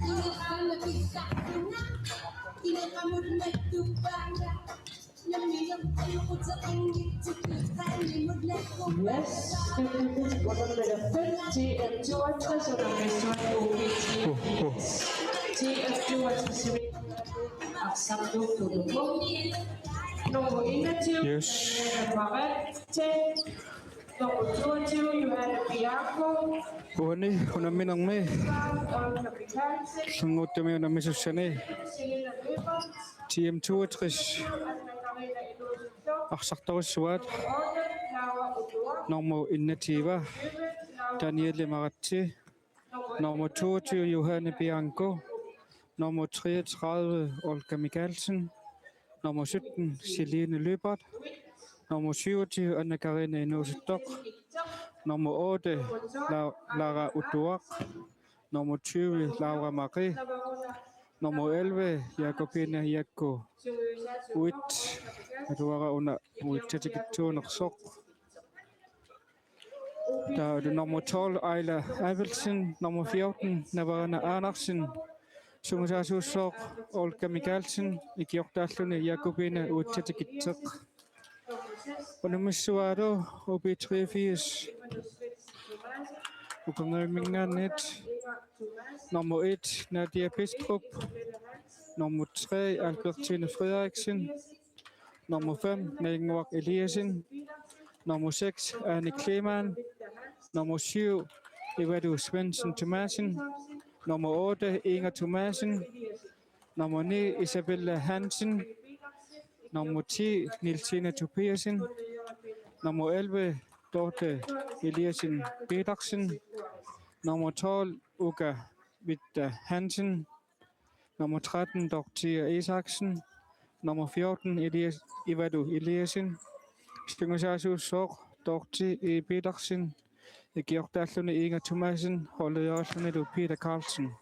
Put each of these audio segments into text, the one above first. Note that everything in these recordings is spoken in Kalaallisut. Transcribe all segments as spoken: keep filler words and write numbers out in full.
Yes, femogtres under femogtres, under femogtres. T F toogtres. Arsaq toogtres. Nummer enogtyve. Yes. Nummer toogtyve, Johanne Bianco. Uani unamminermi Illunnguuttumi unammisussani T M toogtres arsartorujussuaat nummer enogtyve, Danielle Maratse, nummer toogtyve, Johanne Bianco, nummer treogtredive, Olga Mikkelsen, nummer sytten, Celine Lyberth, nummer syvogtyve, Anna Karina Inuusuttoq, nummer otte, La-, Lara Utuaq, nummer tyve, Laura Marie, nummer elleve, Jakobine Jakko Uit, atuagaq una uitsatikkitsuunersoq. Taava nummer tolv, Aila Abelsen, nummer fjorten, Navarana Andersen, sungiusaasussooq Olga Mikkelsen, ikiortaalluni Jakobine uitsatikkitseq. Unammissuaalu U B treogfirs, Ukernavimminngaanniit, nummer et, Nadia Bistrup, nummer tre, Albertine Frederiksen, nummer fem, Nannguaq Eliasen, nummer seks, Ane Kleemann, nummer syv, Evadu Svendsen Thomassen, nummer otte, Inger Thomassen, nummer ni, Isabella Hansen, nummer ti, Nielsine Tobiassen, nummer elleve, Dorte Eliasen Petersen, nummer tolv, Uka Witte Hansen, nummer tretten, Dorthea Isaksen, nummer fjorten, Elias, Ivadu Eliasen, sungiusaasussooq Dorthe E. Petersen, ikiortaalluni Inger Thomassen, holdereerlunilu Peter Carlsen.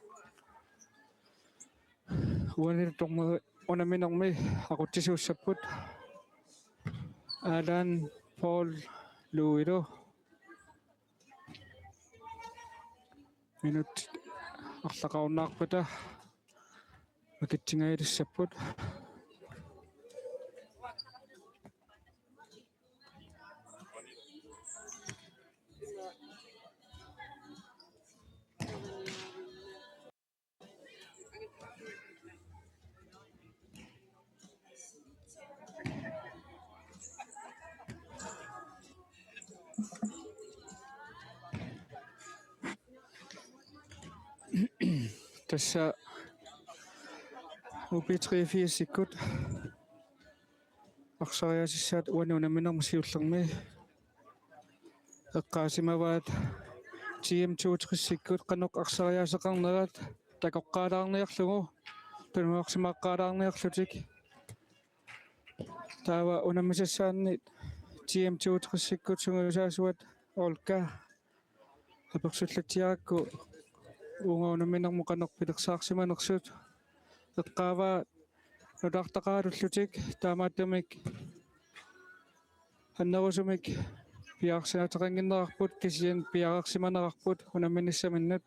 Uani dommeri unamminermi aqutsisuussapput Alan Paul Luilu. Minutsit arlaqarunnaarpata makitsingajalersapput. Tassa U B treogfirsikkut arsariaasissaat uani unamminermi siullermi eqqaasimavaat T M toogtresikkut qanoq arsariaaseqarnerat takoqqaalaarniarlugu tunuarsimaaqqaalaarniarlutik. Taava unammisassaanni T M toogtresikkut sungiusaasuat Olga apersullatsiarakku uunga unamminermut qanoq pilersaarsimanersut eqqaavaa nutaartaqaraluttutik, taamaattumik annerusumik piareersaateqannginnerarput kisianni piareersimanerarput unamminissaminnut.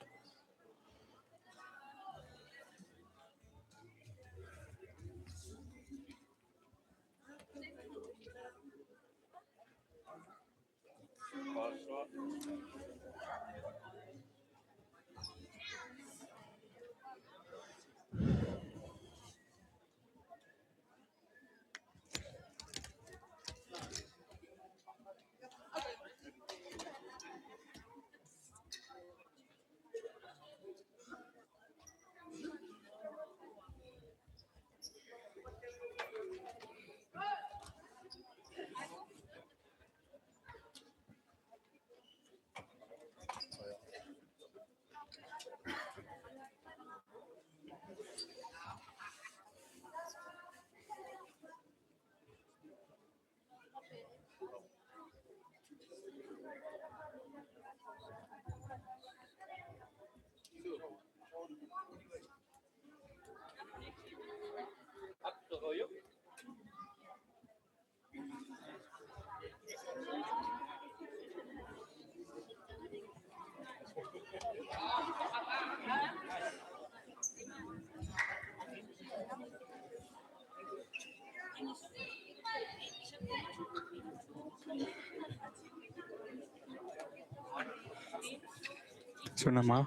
Sunama.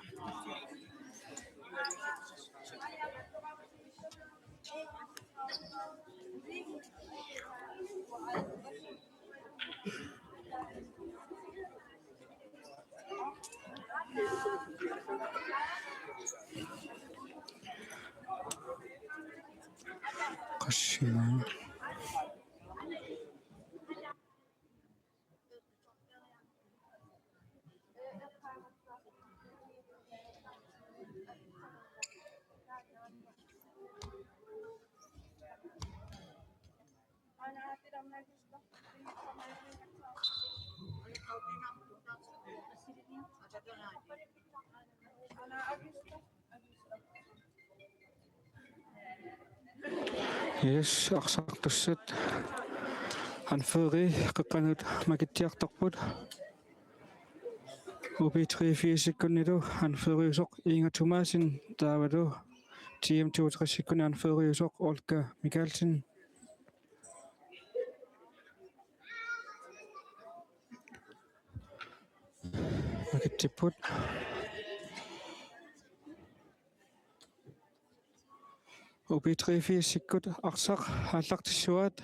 Qassima. Yes, arsartussat. Anføreri qeqqanut makitsiartorput. U B treogfirsikkunnilu anføreriusoq Inga Thomasen, taavalu T M toogtressikkunni anføreriusoq Olga Mikaelsen. Makitsipput. U B treogfirsikkut arsaq aallartissuaat.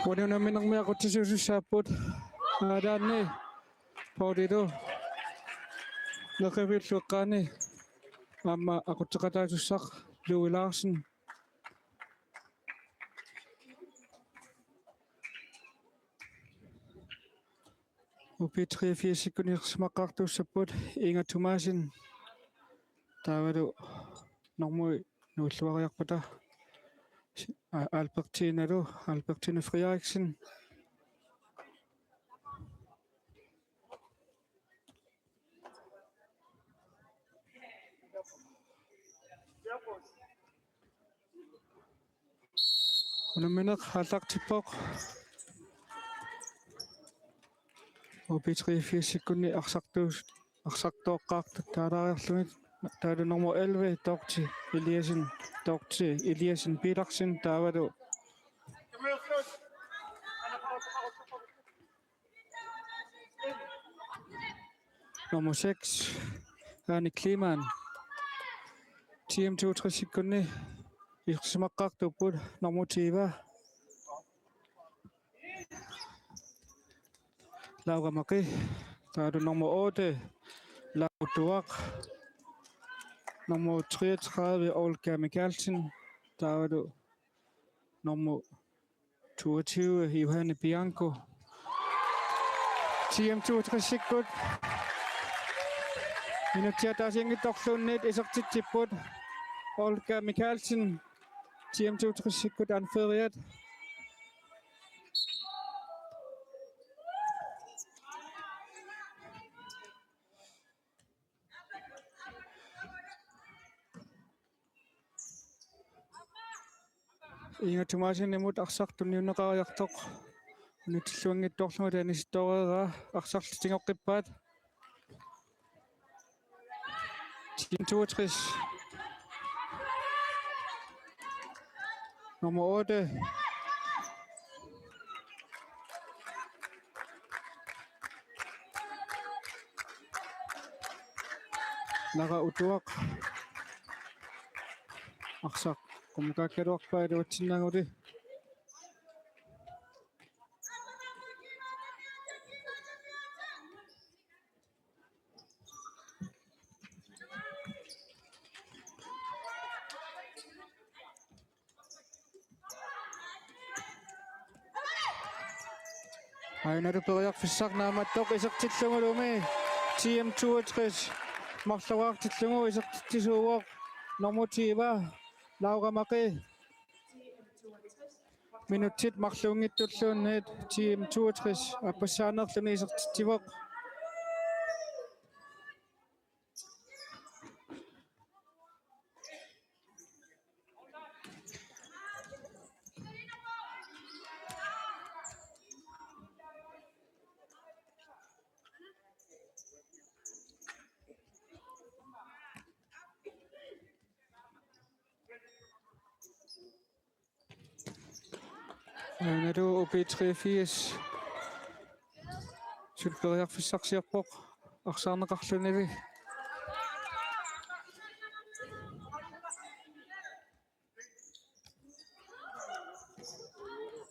Uani unamminermi aqutsisuusussaapput. Aalaanni Paulilu neqivillu eqqaani aamma aqutseqataasussaq Louis Larsen. U B treogfirsikkunni isersimaqqaartuussapput Inga Thomasen. Taavalu normui nuulluariarpata, a-, Albertinalu, Albertine Frederiksen. Unammineq aallartippoq. U B treogfirsikkunni arsartuus-, arsartooqqaartut taalaariarlugit, taavalu nummer elleve, Dorthe Eliasen, Dorthe Eliasen Petersen, taavalu nummer seks, Anne Kleemann. T M toogtressikkunni isersimaqqaartuupput nummer tyve, Laura Maki. Taavalu nummer otte, Laura Tuaq. Nummer treogtredive, Olga Mikaelsen. Taavalu nummer toogtyve, Johanne Bianco. T M toogtresikkut minutsit ataasianngitsorluunniit isertitsipput. Olga Mikaelsen, T M toogtresikkut anføreriat. Inga Thomasenimut arsaq tunniunneqariartoq. Unitsilluanngitsoorlugu taanna anisittoreeraa, arsarlu tigoqqippaat. T M toogtres. Nummer otte. Lara Utuaq. Arsaq qummukaakkaluarpaa iluatsinnaaguli. Aajuna periarfissaq naammattoq isertillugulumi T M toogtres marloraartillugu isertitsisuuvoq. nummer tyve, Laura Marie. Minutsit marluunngitsulluunniit T M toogtres appassaanerluni isertitsivoq. Aajuna U B treogfirs. Suli periarfissarsiorpoq. Arsaarneqarlunilu.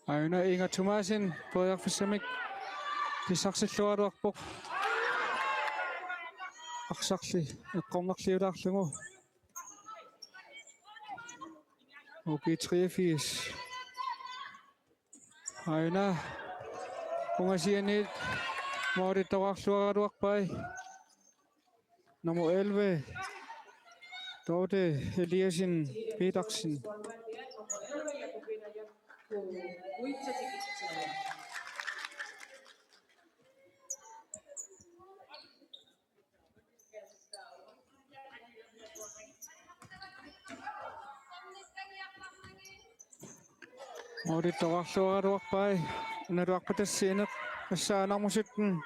Aajuna Inga Thomassen periarfissamik pissarsilluaraluarpoq. Arsarli eqqornerliulaarlugu. U B treogfirs. Aajuna ungasianiit målittoraarluaraluarpai. Nummer elleve, Dorte Eliassen Petersen. Målittoraarluaraluarpai, unaluarput assigineq, S A nummer sytten.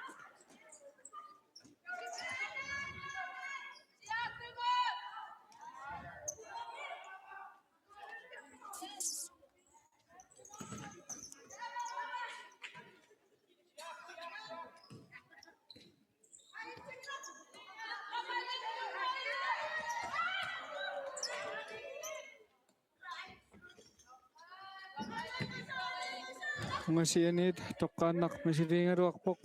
Ungasianiit toqqaannaq misiliigaluarpoq.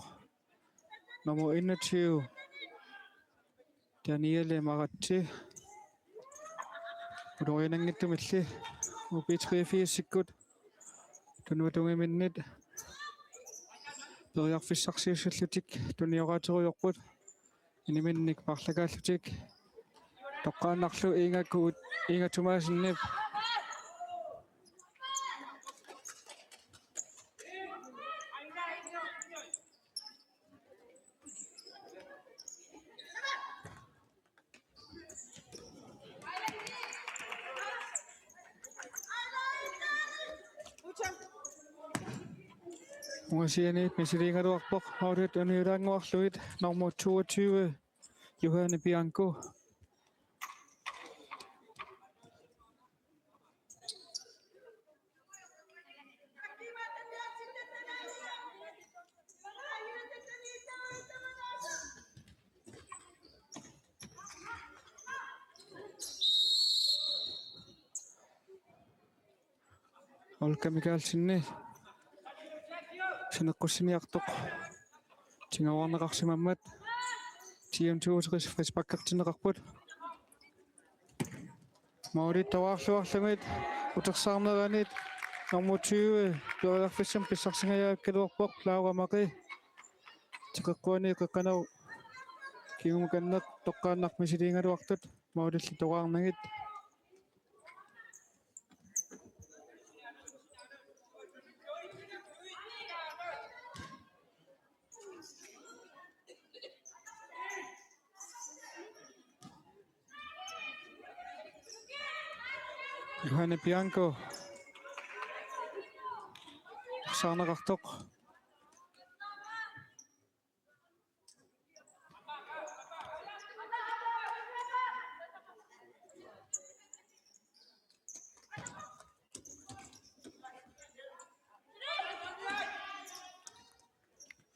Nummer enogtyve, Daniele Maratse. Uloriananngitsumilli U B treogfirsikkut tunuatungiminnit periarfissarsiussallutik tunioraatirujoorput. Iniminnik parlakaallutik. Toqqaannarlu Inga Ku-, Inga Thomassenip. Ungasianiit misiliigaluarpoq, målit uniulaannguarlugit, nummer toogtyve, Johanne Bianco. Olga Mikaelsenip saneqqussiniartoq tigooraarneqarsimammat T M toogtres frisparkertinneqarput. Målittoraarluarlugit utersaarneranit nummer tyve periarfissamik pissarsingajaakkaluarpoq Laura Marie. Teqeqquaniit qeqqanut kingumut qanneq toqqaannaq misiliigaluartut målilli toraarnagit. Johanne Bianco. Saarneqartoq.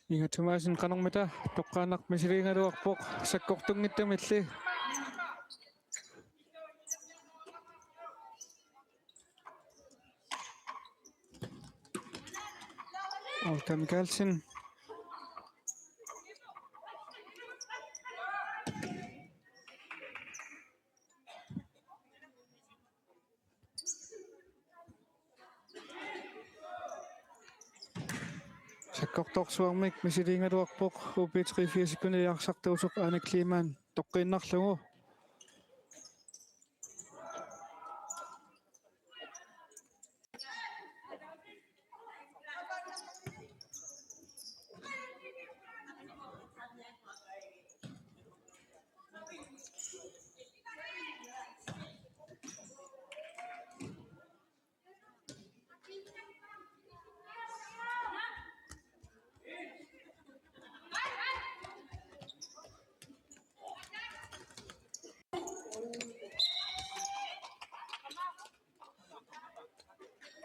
Inga Thomassen qanormita toqqaannaq misiliigaluarpoq sakkortunngitsumilli. Olga Mikaelsen. Sakkortoorsuarmik misiliigaluarpoq U B treogfirsikkuni arsartuusoq Anne Kleemann toqqiinnarlugu.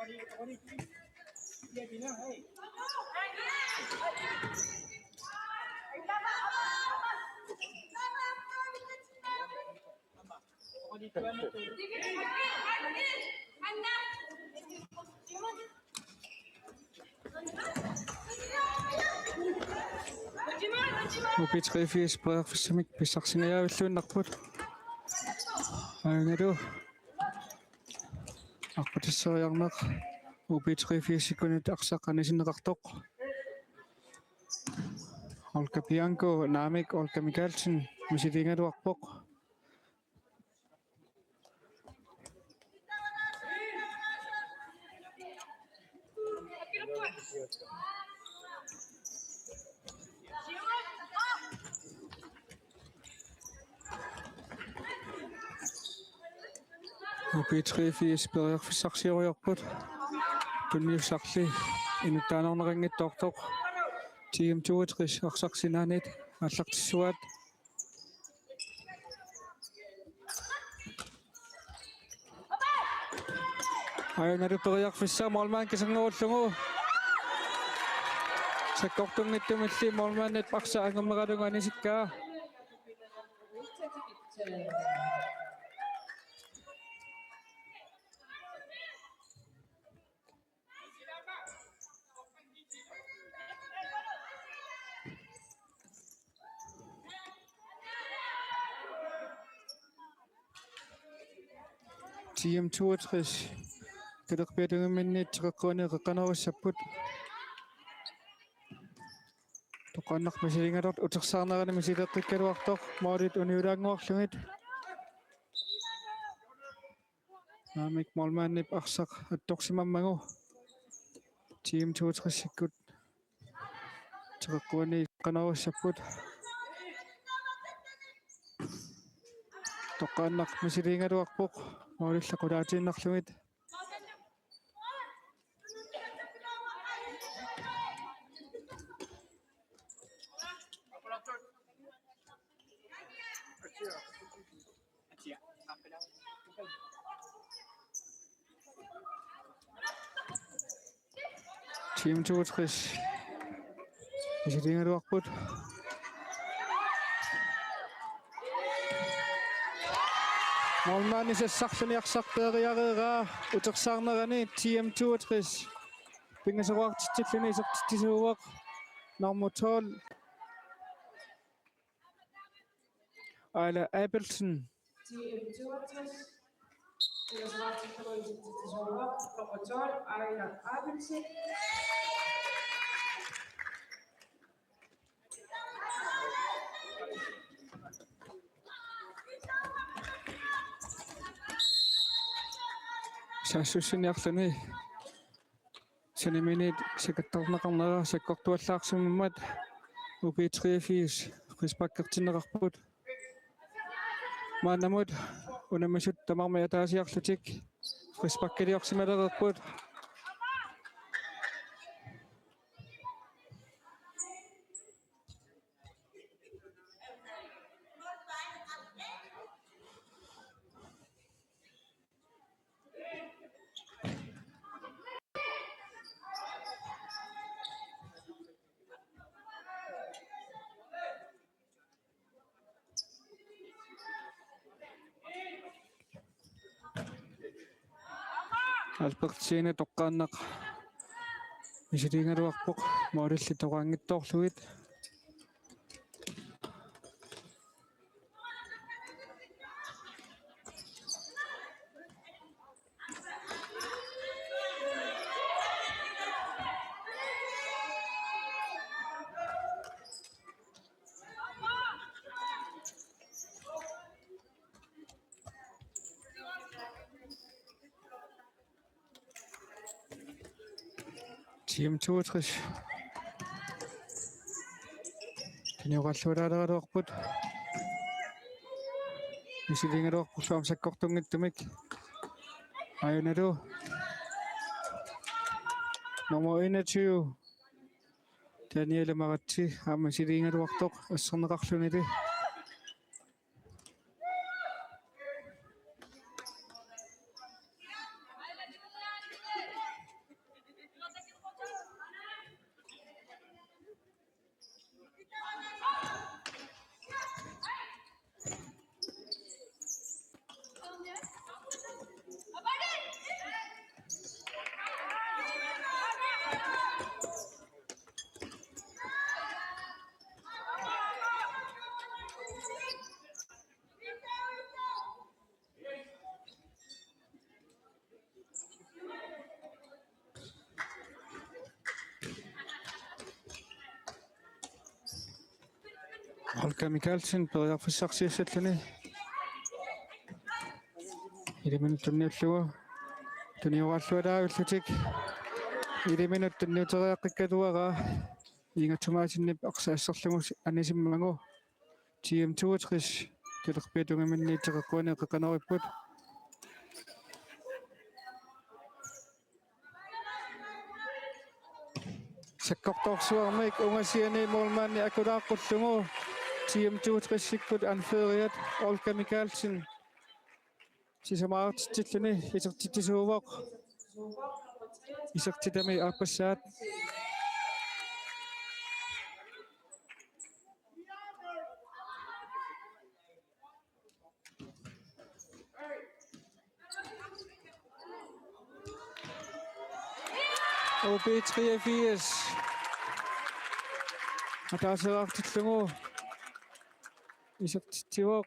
U B treogfirs periarfissamik pissarsingajavilluinnarput. Aajuna aqqutisseriarneq U B treogfirsikkunniit arsaq anisinneqartoq. Olga Bianco, naamik Olga Mikaelsen, misiliigaluarpoq. U B treogfirs periarfissarsioriarput. Tunniussarli inuttaanerneqanngitsoortoq. T M toogtres arsaq sinaaniit aallartissuaat. Aajuna periarfissaq, målmand kisanngoorlugu. Sakkortunngitsumilli målmandip arsaq angummeralugu anisikkaa. T M toogtres. Kalerpiatungiminniit teqeqquani qeqqanorissapput. Toqqaannaq misiliigaluartoq, utersaarnerani misileeqqikkaluartoq, målit uniulaannguarlugit. Naamik målmandip arsaq attorsimammagu T M toogtresikkut teqeqquani qeqqanorissapput. Toqqaannaq misiliigaluarpoq, målillu qulaatiinnarlugit. T M toogtres. Misiliigaluarput. Målmandi sassarluni arsaq peeriareeraa utersaarnerani T M toogtres. Pingasoraartitsilluni isertitsisuuvoq nummer tolv. Aila Abelsen. Saassussiniarluni saniminiit sakattarneqarnera sakkortuallaarsimammat U B treogfirs frisparkertinneqarput. Maannamut unammisut tamarmik ataasiarlutik frisparkiliorsimalereerput. Albertine toqqaannaq misiliigaluarpoq, målillu toqaanngitsoorlugit. T M toogtres. Tunioqallualaaraluarput. Misiliigaluarpullu aamma sakkortunngitsumik. Aajunalu nummer enogtyve, Daniela Maratse, aamma misiliigaluartoq asserneqarlunili. Olga Mikaelsen periarfissarsiassalluni. Iliminut tunniullugu. Tunioraalluarlutik. Iliminut tunniuteriaqqikkaluaraa. Inga Thomassenip arsaq asserlugu anisimmagu. T M toogtres. Talerpiata tungaanut teqeqquani qeqqanoripput. Sakkortoorsuarmik ungasiani målmandi akulaaqqulluni T M toogtresikkut anføreriat Olga Mikaelsen. Sisamaarutsilluni isertitsisuuvoq. Isertitami aappassaat. O B treogfirs. Ataasiartillugu. Isertitsivoq.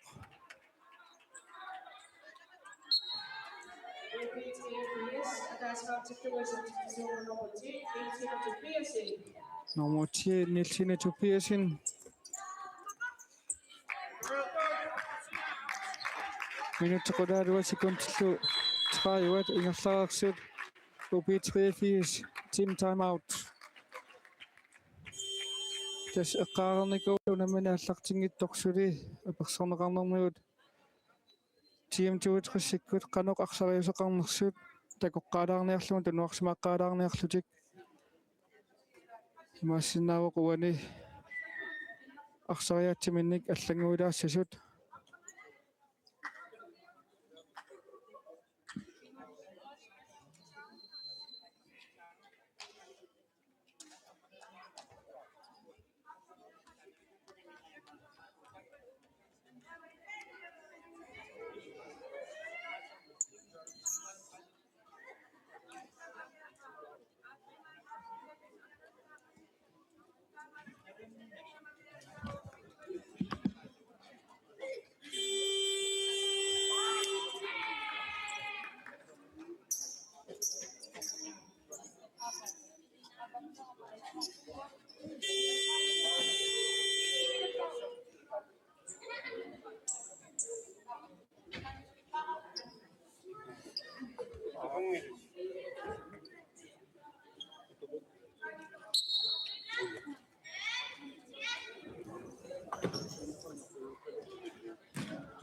Nummer ti, Nielsine Tobiassen. Minutsit qulaaluat sekundillu tredive ingerlareersut. O B treogfirs, team timeout. Tassa eqqaareernikuuvoq unammineq aallartinngitsoq suli apersorneqarnermigut. T M toogtresikkut qanoq arsariaaseqarnersut takoqqaalaarniarlugu tunuarsimaaqqaalaarniarlutik. Imaassinnaavoq uani arsariaatsiminnik allannguilaassasut.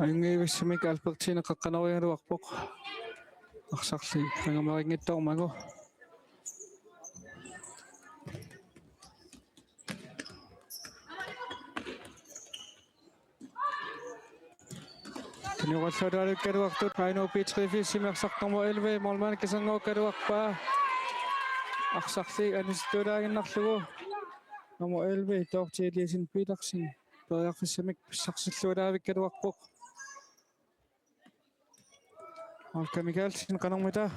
Ajunngivissumik Albertine qeqqanorigaluarpoq. Arsarli angumerinngitsoormagu. Tunioraalluarlutik aamma O B treogfirsimi arsaq nummer elleve, målmand kiserngoraluarpaa. Arsarli anisittuulaaginnarlugu. Nummer elleve, Dorthe Eliasen Petersen. Periarfissamik pissarsilluarluarpoq. Olga Mikaelsen, qanormita?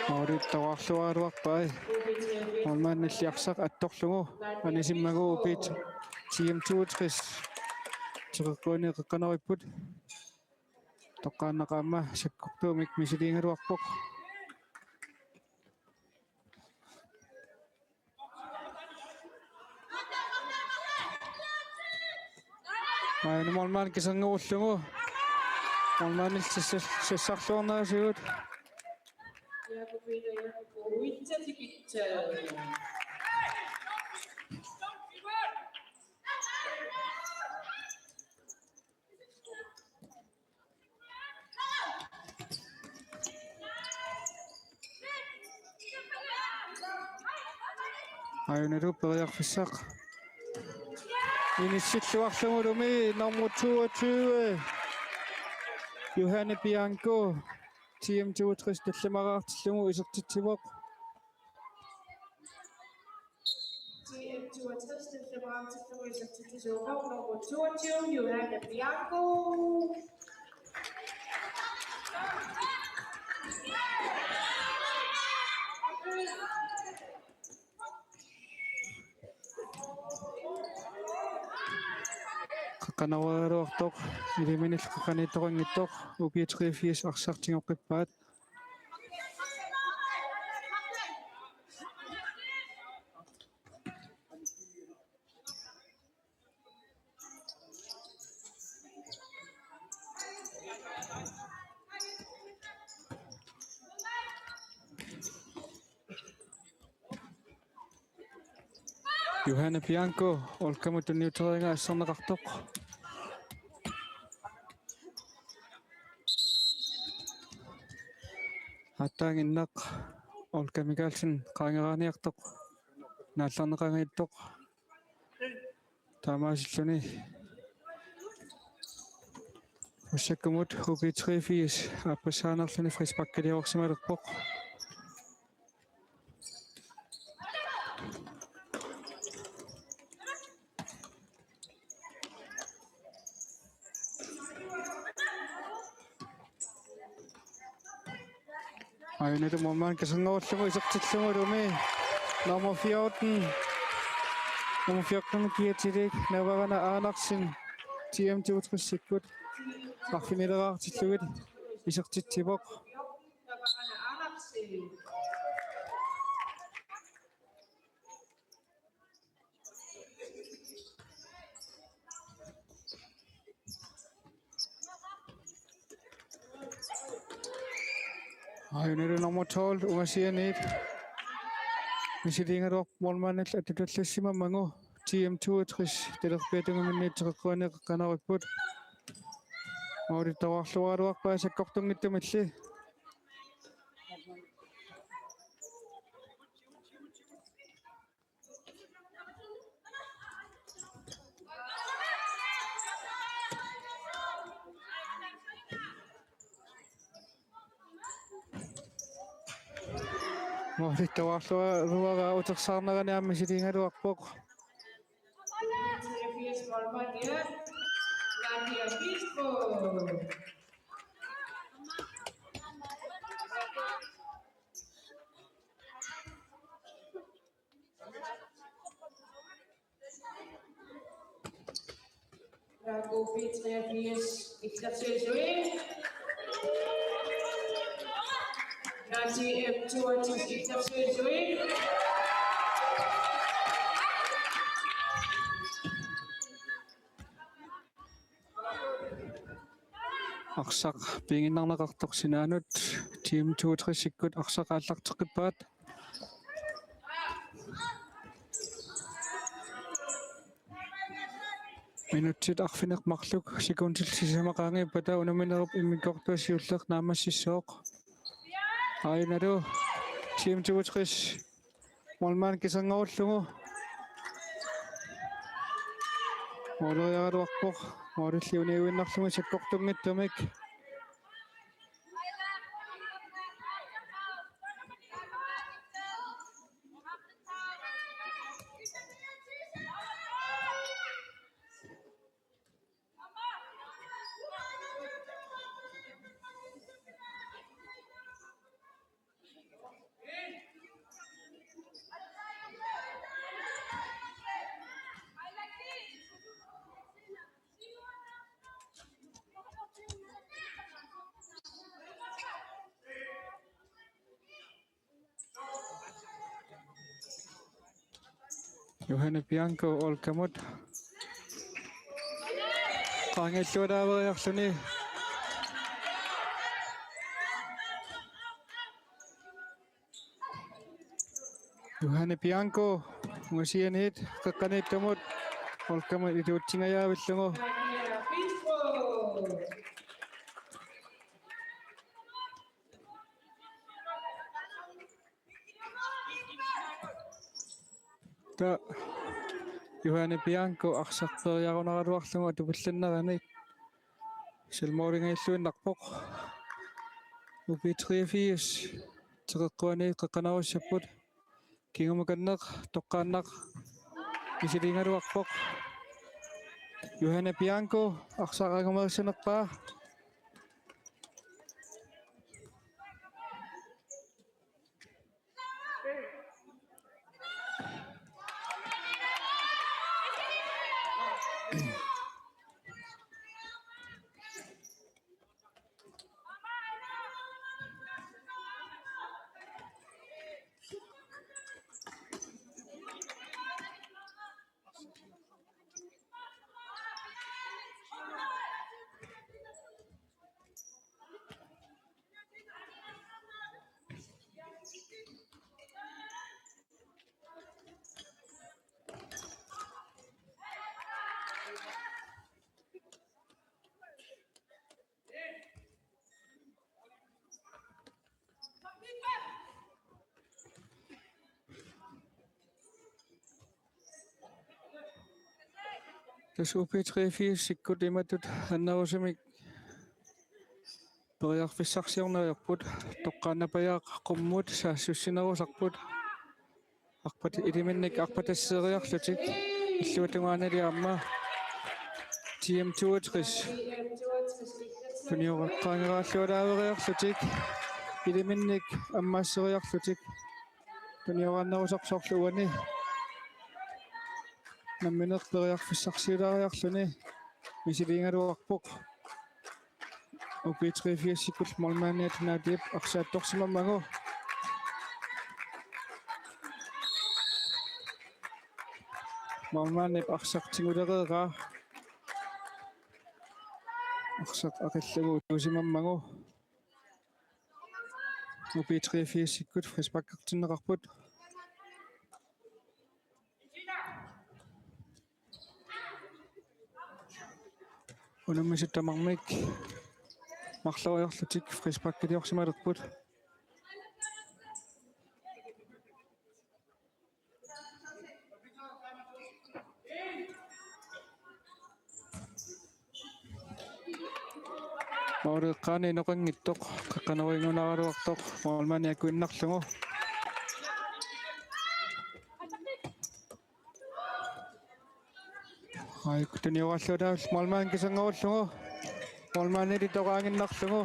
Målittoraluarpaa. Målmandilli arsaq attorlugu anisimmagu O B T M toogtres. Teqeqquani qeqqanoripput. Toqqaannaq aamma sakkortuumik misiliigaluarpoq. Maani målmand kiserngoralugu. Målmandillu sassarluarnerusigut. Aajuna periarfissaq. Inissilluarlugulumi nummer toogtyve. Johanne Bianco. T M toogtres tallimaraartillugu isertitsivoq. T M toogtres, det er bare til, at man skal til at nummer toogtyve, Johanne Bianco. qeqqanooraluartoq, iliminillu qeqqaniittoqanngitsoq, U B treogfirs arsaq tigoqqippaat. Johanne Bianco, olkamut tunniuteriaraa asserneqartoq. Aatsaannguaq Olga Mikaelsen qaangeraaniartoq, naallarneqanngitsoq. Taamaasilluni massakkumut U B treogfirs aappassaanerluni frisparkiliorsimalerpoq. Aajuna målmand kasanngorlugu isertillugulumi nummer fjorten. Nummer fjorten kiatilik Navarana Andersen. T M toogtresikkut arfinileraartillugit isertitsivoq. Aajuna nummer tolv, ungasianiit misiliigaluarpoq målmandillu attutallassimammagu. T M toogtres talerpiata tungaanut teqeqquaneqaqqanarippoq. Målittuarluaraluarpaa sakkortunngitsumilli. Målittuarluaraluaraa utersaarnerani aamma misiliigaluarpoq. K B treogfirs, Victor Sjælsø. K T M toogtres, Victor Sjælsø. Arsaq piiginnarneqartoq sinaanut, T M toogtresikkut arsaq aallarteqqippaat. Minutsit arfineq-marluk sekundit sisamat qaangiuppata unamminerup immikkoortua siulleq naammassissooq. Aajunalu T M toogtres målmand kasanngorlugu måleriaraluarpoq, målilli uniuinnarlugit sakkortunngitsumik. Johanne Bianco olkamut qaangiullualaaveriarluni. Johanne Bianco ungasianiit qeqqaniittumut olkamut iliutsingajavillugu. Taava Johanne Bianco arsaq peeriarunaraluarlugu atupallannerani selvmålingajulluinnarpoq. U B treogfirs teqeqquaniit qeqqanoorussapput. Kingumakanneq toqqaannaq misiliigaluarpoq. Johanne Bianco arsaq angumerissanerpaa. Tassa U B treogfirsikkut imatut annerusumik periarfissarsiorneq ajorput, toqqaannarpajaaq qummut saassussinerusarput. Arpat iliminnik arpatasseriarlutik illuatungaanili aamma T M toogtres tunioraqqaangeraallualaaveriarlutik iliminnik ammaasseriarlutik tunioraannerusarput soorlu uani nammineq periarfissarsiulaariarluni misiliigaluarpoq. U B treogfirsikkut målmandiata Naadiap arsaattorsimammagu. Målmandip arsaq tigulereeraa. Arsaq aqillugu utuusimammagu. U B treogfirsikkut frisparkertinneqarput. Unammisut tamarmik marloriarlutik frisparkiliorsimalerput. Måleqqaani inoqanngitsoq, qeqqanorinngunaaraluartoq, målmandi akuinnarlugu. Aajuku tunioraluarlugu målmandi kisanngoruullugu. Målmandili toqaaginnarlugu.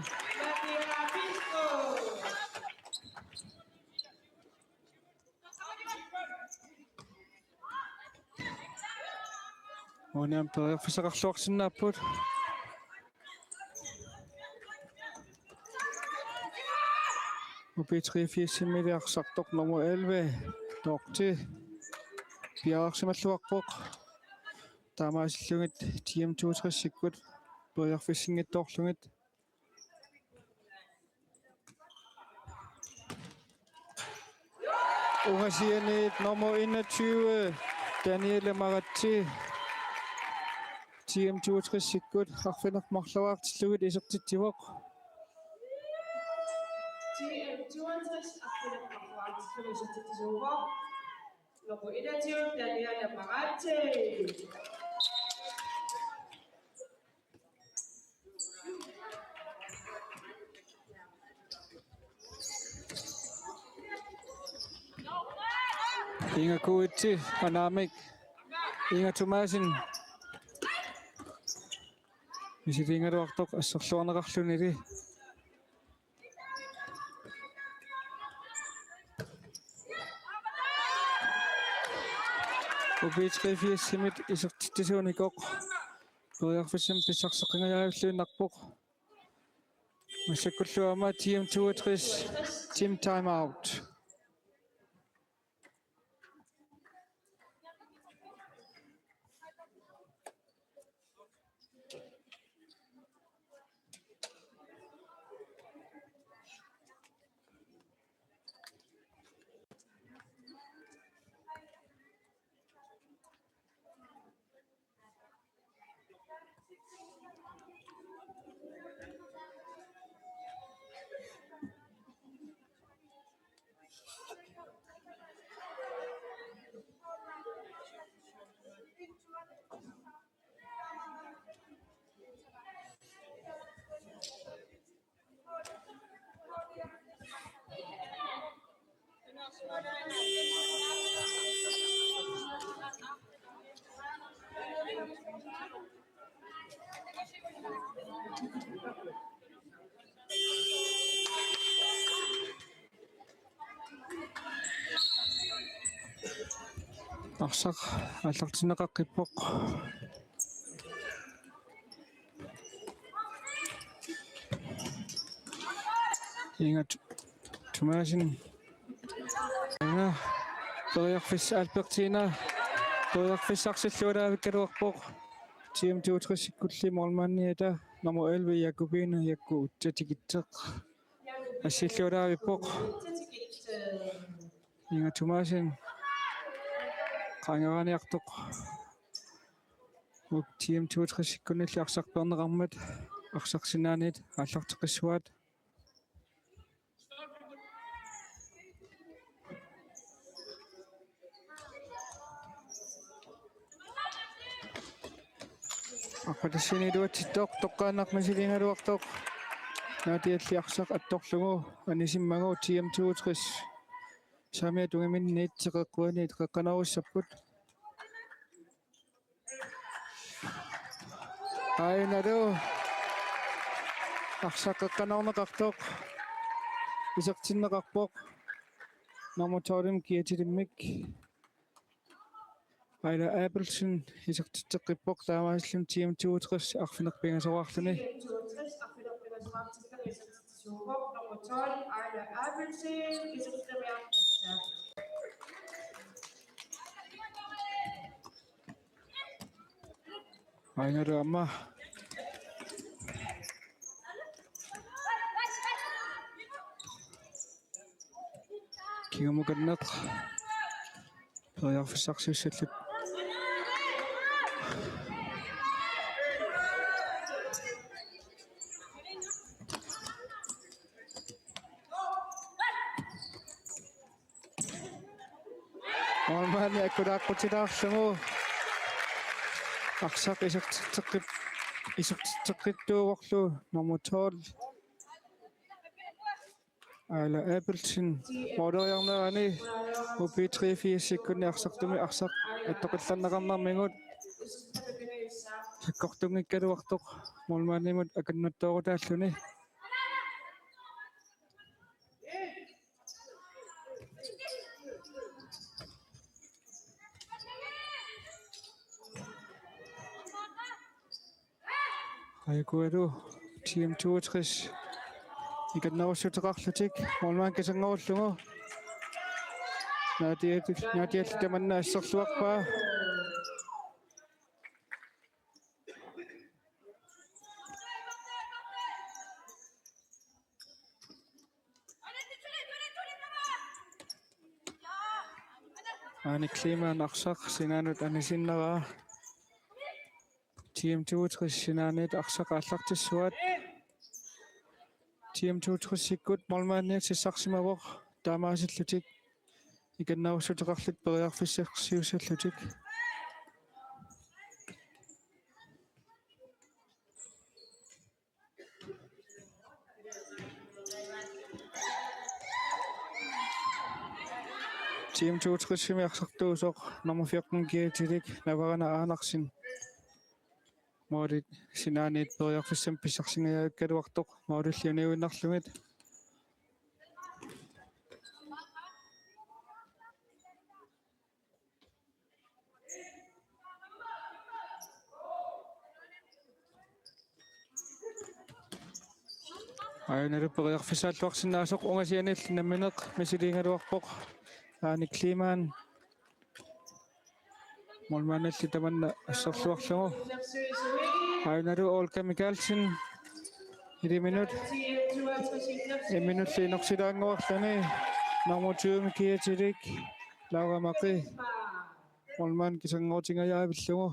Uani aamma periarfissaqarluarsinnaapput. U B treogfirsimili arsartoq nummer elleve, Dorte, piareersimalluarpoq. Taamaasillugit T M toogtresikkut periarfissinngitsoorlugit. Ungasianiit nummer enogtyve, Daniele Maratse, T M toogtresikkut arfineq-marloraartillugit isertitsivoq. T M toogtres arfineq-marloraartillugit isertitsisuuvoq. Nummer enogtyve, Daniele Maratse. Inga Kuitsi, anaanamik. Inga Thomasen. Misiliigaluartoq asserluarneqarlunili. U B treogfirsimit isertitsisuunikoq periarfissamik pissarseqqingajavilluinnarpoq. Massakkullu aamma T M toogtres, team timeout. Arsaq aallartinneqaqqippoq. Inga Thomasen. Inga. Periarfis-, Albertina. Periarfissarsillualaavikkaluarpoq. T M toogtres-ikkulli målmandiata nummer elleve Jakobine Jakku Utte tikitseq. Assillualaavippoq. Inga Thomasen. Qaangeraniartoq. T M toogtres-ikkunnilli arsaq peerneqarmat arsaq sinaaniit aallarteqqissuaat. Arpalassiani iluatsittoq toqqaannaq misiliigaluartoq. Naatialli arsaq attorlugu anisimmagu T M toogtres saamiata tungaminniit teqeqquaniit qeqqanoorussapput. Aajuna arsaq qeqqanoorneqartoq isertinneqarpoq. Nummer tolv-imik kiatilimmik Aila Abelsen isertitseqqippoq, taamaasilluni T M toogtres arfineq-pingasoraarluni. T M toogtres arfineq-pingasoraarluni isertitseqarpoq, nummer tolv, Aila Abelsen, isertitseqarpoq. Aajuna aamma. Kingumukanneq. Periarfissarsiussallutik. Målmandi akkulaaqqutilaarlugu. Arsaq isertitseqqip-, isertitseqqittuuvorlu nummer tolv. Aila Abelsen måleriarnerani U B treogfirs sekundit arsartumik arsaq attoqqillarneqarnermigut sakkortunngikkaluartoq målmandimut akannuttooruutaalluni. Aajukua T M toogtres ikannerussuteqarlutik målmand kisanngoruullugu. Naatiat-, naatialli tamanna asserluarpaa. Aani Kleemann arsaq sinaanut anisinnaraa. T M toogtres sinaaniit arsaq aallartissuat. T M toogtres-ikkut målmandiat sassarsimavoq taamaasillutik ikannerussuteqarlutik periarfissarsiussallutik. T M toogtres-imi arsartuusoq nummer fjorten kiatilik Navarana Andersen. Målit sinaaniit periarfissamik pissarsingajavakkaluartoq målilli uniuinnarlugit. Aajuna periarfissaalluarsinnaasoq ungasianiilli nammineq misiliigaluarpoq Aani Kleemann. Målmandilli tamanna asserluarlugu. Aajuna Olga Mikaelsen. Iliminut. Imminulli inorsilaannguarluni. Nummer tyve-mi kiatilik Laura Maki. Målmand kisanngorutingajaavillugu.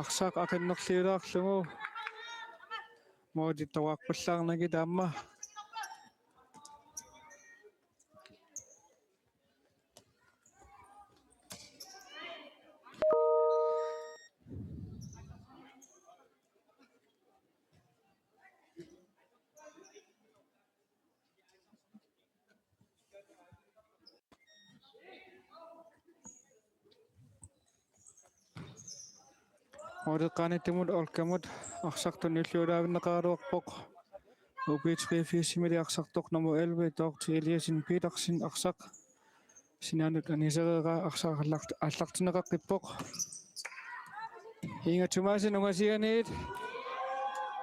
Arsaq aqinnerliulaarlugu. Målit toqqarpallaarnagit aamma. Måleqqaaniittumut Olkamut arsaq tunniulluarneqaraluarpoq. U B treogfirs-imili arsartoq nummer elleve, Dorthe Eliasen Petersen arsaq. Sinaanut anisereeraa arsaq aallart-, aallartinneqaqqippoq. Inga Thomasen ungasianiit.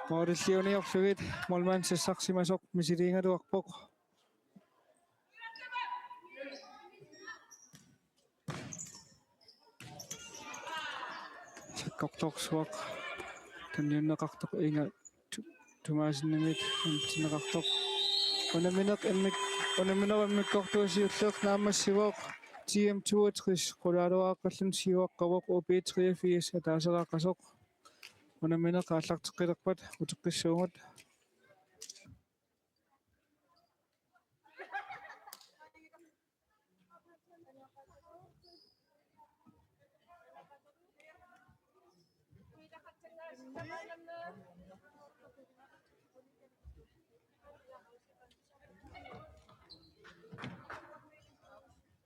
Målilli uniorlugit målmand sassarsimasoq misiliigaluarpoq. Sakkortoorsuaq tunniunneqartoq Inga Tu-, Thomasenimit antinneqartoq. Unammineq immik-, unammineq immikkoortuusiulleq naammassivoq. T M toogtres qulaaluaaqqalluni siuaqqavoq, O B treogfirs ataaseqaqqasoq. Unammineq aallarteqqilerpat uteqqissuugut.